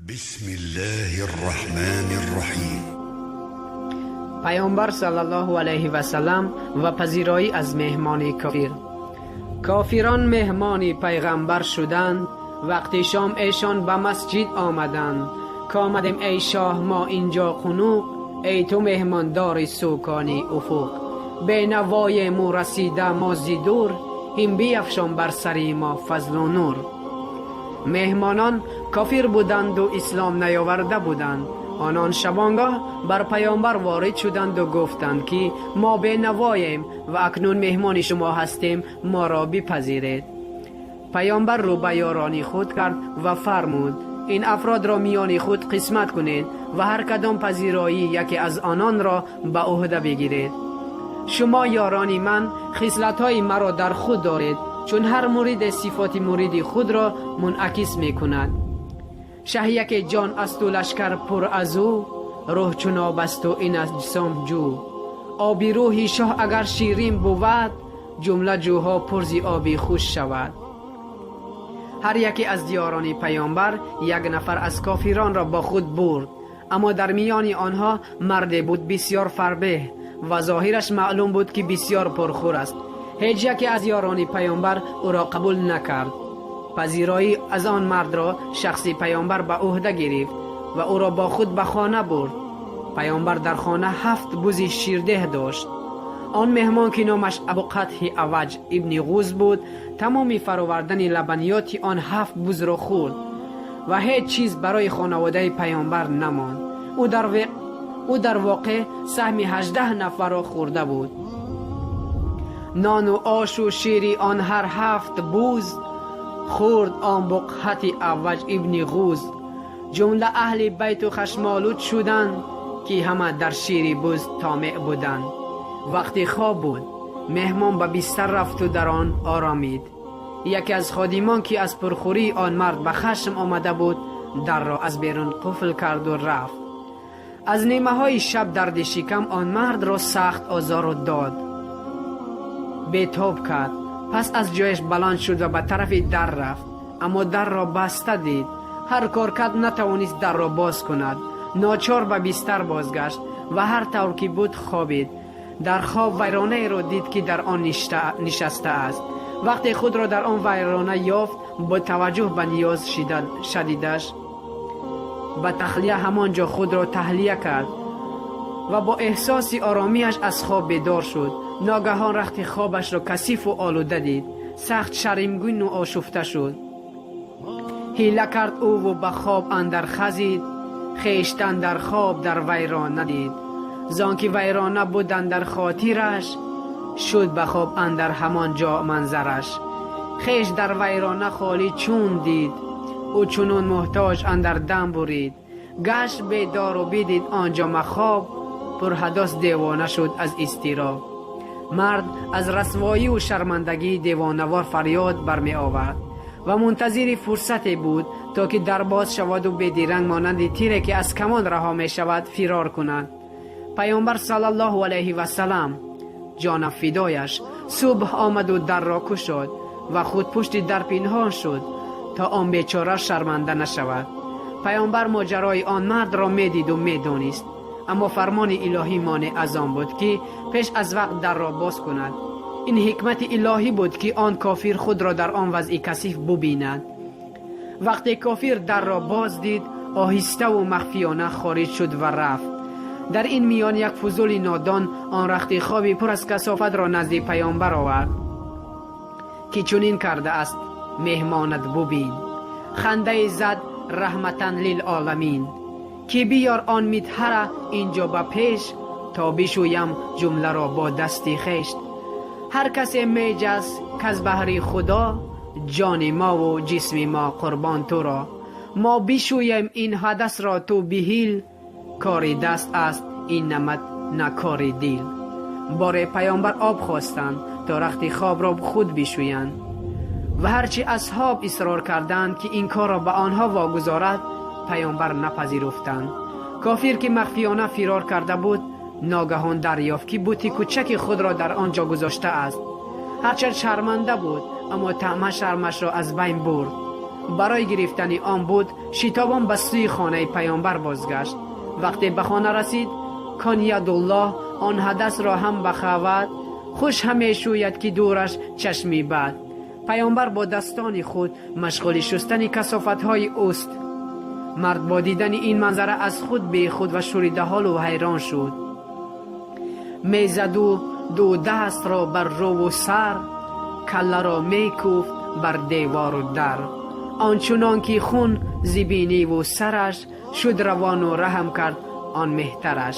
بسم الله الرحمن الرحیم. پیامبر صلی الله علیه و سلم و پذیرایی از مهمان کافر. کافران مهمان پیغمبر شدند، وقتی شام ایشان به مسجد آمدند. کآمدیم ای شاه ما اینجا قنوع، ای تو مهماندار سوکانی افق. بینوای مو رسیده ما زی دور، هین بیفشان بر سری ما فضل و نور. مهمانان کافر بودند و اسلام نیاورده بودند. آنان شبانگاه بر پیامبر وارد شدند و گفتند که ما بینواییم و اکنون مهمان شما هستیم، ما را بپذیرید. پیامبر رو به یاران خود کرد و فرمود این افراد را میان خود قسمت کنید و هر کدام پذیرایی یکی از آنان را به عهده بگیرید. شما یاران من خصلت‌های مرا در خود دارید، چون هر مورد صفات مورد خود را منعکس می کند. شه یک جان است و لشکر پر از او، روح چون آب است و این اجسام جو. آبی روحی شاه اگر شیرین بود، جمله جوها پر ز آبی خوش شود. هر یکی از یاران پیامبر یک نفر از کافران را با خود برد، اما در میان آنها مردی بود بسیار فربه و ظاهرش معلوم بود که بسیار پرخور است. هیچ یکی از یاران پیامبر او را قبول نکرد. پذیرایی از آن مرد را شخصی پیامبر به عهده گرفت و او را با خود به خانه برد. پیامبر در خانه 7 بز شیرده داشت. آن مهمان که نامش ابو قطح عوج ابن غوز بود، تمام فراوردن لبنیات آن 7 بز را خورد و هیچ چیز برای خانواده پیامبر نماند. او در واقع سهم 18 نفر را خورده بود. نان و آش و شیر آن هر 7 بز خورد آن بقحت عوج ابن غوز. جمله اهل بیت و خشمالود شدند که همه در شیر بز طامع بودند. وقتی خواب بود، مهمان به بستر رفت و در آن آرامید. یکی از خادمان که از پرخوری آن مرد به خشم آمده بود، در را از بیرون قفل کرد و رفت. از نیمه های شب درد شکم آن مرد را سخت آزار داد، بیتاب کرد. پس از جایش بلند شد و به طرف در رفت، اما در را بسته دید. هر کار کرد نتوانست در را باز کند. ناچار به بستر بازگشت و هر طور که بود خوابید. در خواب ویرانه را دید که در آن نشسته است. وقتی خود را در آن ویرانه یافت، با توجه به نیاز شدیدش به تخلیه همانجا خود را تهلیه کرد و با احساس آرامیش از خواب بیدار شد. ناگهان رخت خوابش را کثیف و آلوده دید. سخت شرمگین و آشفته شد. حیله کرد او و به خواب اندر خزید، خویشتن در خواب در ویرانه دید. زانکه ویرانه بود اندر خاطرش، شد به خواب اندر همان جا منظرش. خویش در ویرانه خالی چون دید، او چنون محتاج اندر دم برید. گشت بیدار و بدید آنجا مخاب، پرحداث دیوانه شد از اضطراب. مرد از رسوایی و شرمندگی دیوانه‌وار فریاد برمی آورد و منتظر فرصتی بود تا که در باز شود و بیدرنگ مانند تیری که از کمان رها می شود فرار کند. پیامبر صلی الله علیه و سلم جان فدایش صبح آمد و در را گشاد و خود پشت در پنهان شد تا آن بیچاره شرمنده نشود. پیامبر ماجرای آن مرد را میدید و میدانست، اما فرمان الهی مانع از آن بود که پیش از وقت در را باز کند. این حکمت الهی بود که آن کافر خود را در آن وضع کثیف ببیند. وقتی کافر در را باز دید، آهسته و مخفیانه خارج شد و رفت. در این میان یک فضول نادان آن رخت خوابی پر از کثافت را نزد پیامبر آورد که چنین کرده است: مهمانت ببین. خنده زد رحمتا للعالمین، که بیار آن میتهره اینجا به پیش، تا بشویم جمله را با دستی خشت. هر کسی میجست کز بهر خدا، جان ما و جسم ما قربان تو را. ما بشویم این حدث را تو بهیل، کاری دست است این نمد نه کاری دل. باره پیامبر آب خواستند تا رخت خواب را خود بشویند و هرچی اصحاب اصرار کردند که این کار را به آنها واگذارد، پیامبر نپذیرفتند. کافر که مخفیانه فرار کرده بود، ناگهان دریافت که بوتی کوچک خود را در آنجا گذاشته است. هرچند شرمنده بود، اما طعمه شرمش را از بین برد. барои гирифтани он буд, шитобон ба сӯи хонаи паёмбар бозгашт. Вақте ба хона расид, кон ядуллоҳ он ҳадасро ҳам бахавад, хуш ҳамешӯяд, ки дураш чашми бад. Паёмбар бо дастони худ машғули шустани касофатҳои ӯст. Мард бо дидани ин манзара аз худ бехуд ва шӯридаҳолу ҳайрон шуд. Мезаду ду дастро бар рӯву сар, калларо мекӯфт бар девору дар, ончунон ки хун зи биниву сараш шуд равону раҳм кард он меҳтараш.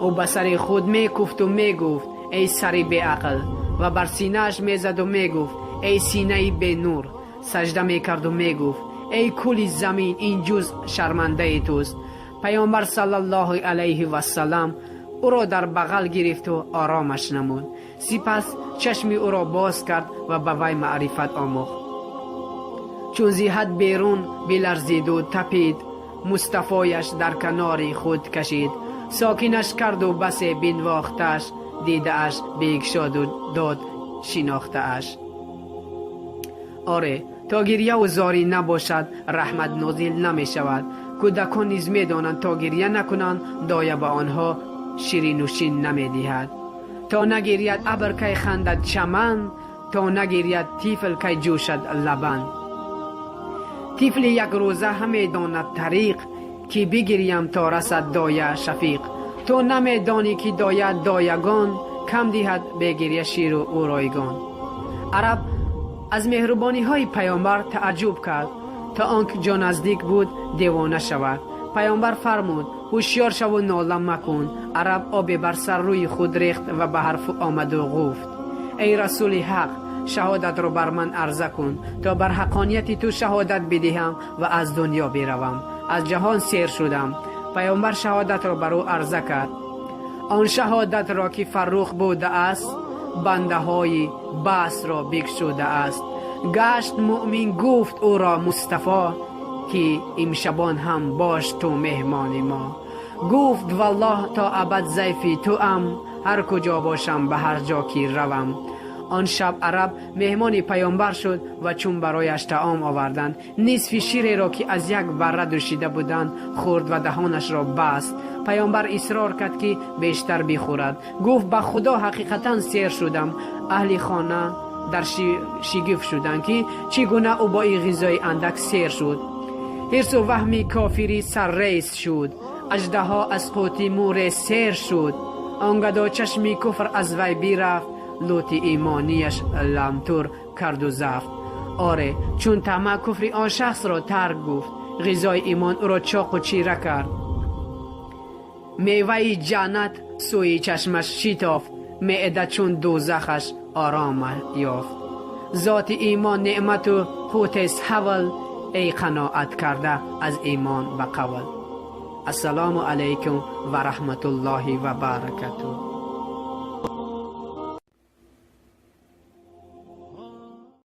Ӯ ба сари худ мекуфту мегуфт: «Эй сари беақл!» Ва бар синааш мезаду мегуфт: «Эй синаи бенур!» Сажда мекарду мегуфт: «Эй кули замин, ин ҷузъ шармандаи туст!» Паёмбар саллаллоҳу алайҳи вассалам ӯро дар бағал гирифту оромаш намуд. Сипас чашми ӯро боз кард ва ба вай маърифат омӯхт. Чун зи ҳад берун биларзиду тапид, Мустафояш дар канори худ кашид, сокинаш карду басе бинвохташ, дидааш бигшоду дод шинохтааш. Оре, то гирьяву зорӣ набошад, раҳмат нозил намешавад. Кӯдакон низ медонанд, то гирья накунанд, доя ба онҳо ширинушин намедиҳад. То нагиряд абр, кай хандад чаман? То нагиряд тифл, кай ҷӯшад лабан? Тифли якрӯза ҳамедонад тариқ, ки бигирьям то расад доя шафиқ. Ту намедонӣ, ки доя доягон кам диҳад бегирья ширу ӯ ройгон. Араб аз меҳрубониҳои паёмбар тааҷҷуб кард, то он ҷо наздик буд девона шавад. Паёмбар фармуд: «Ҳушёр шаву нола макун». Араб обе бар сар рӯи худ рехт ва ба ҳарф омаду гуфт: «Эй расули ҳақ, шаҳодатро бар ман арза кун, то бар ҳаққонияти ту шаҳодат бидиҳам ва аз дунё биравам. Аз ҷаҳон сер шудам». Паёмбар шаҳодатро бар ӯ арза кард, он шаҳодатро ки фаррух будааст, бандаҳои басро бикшудааст. Гашт муъмин, гуфт ӯро Мустафо, ки имшабон ҳам бош ту меҳмони мо. Гуфт: «Валлоҳ, то абад зайфи туам, ҳар куҷо бошам, ба ҳар ҷо ки равам». Он шаб араб меҳмони паёмбар шуд ва чун барояш таом оварданд, нисфи ширеро, ки аз як барра дӯшида буданд, хӯрд ва даҳонашро баст. Паёмбар исрор кард, ки бештар бихӯрад. Гуфт: «Ба худо, ҳақиқатан сер шудам». Аҳли хона дар шигифт шуданд, ки чӣ гуна ӯ бо ин ғизои андак сер шуд. Ҳирсу ваҳми кофирӣ саррез шуд, аждаҳо аз қути муре сер шуд. Он гадо чашми куфр аз вай бирафт, лути имонияш ламтур карду зафт. Оре, чун тама куфри он шахсро тарк гуфт, ғизои имон ӯро чоқу чира кард, меваи ҷаннат сӯи чашмаш шитофт, меъда чун дӯзахаш ором ёфт. Зоти имон неъмату қутест ҳавл, эй қаноат карда аз имон ба қавл. Ассалому алайкум ва раҳматуллоҳи ва баракатуҳ.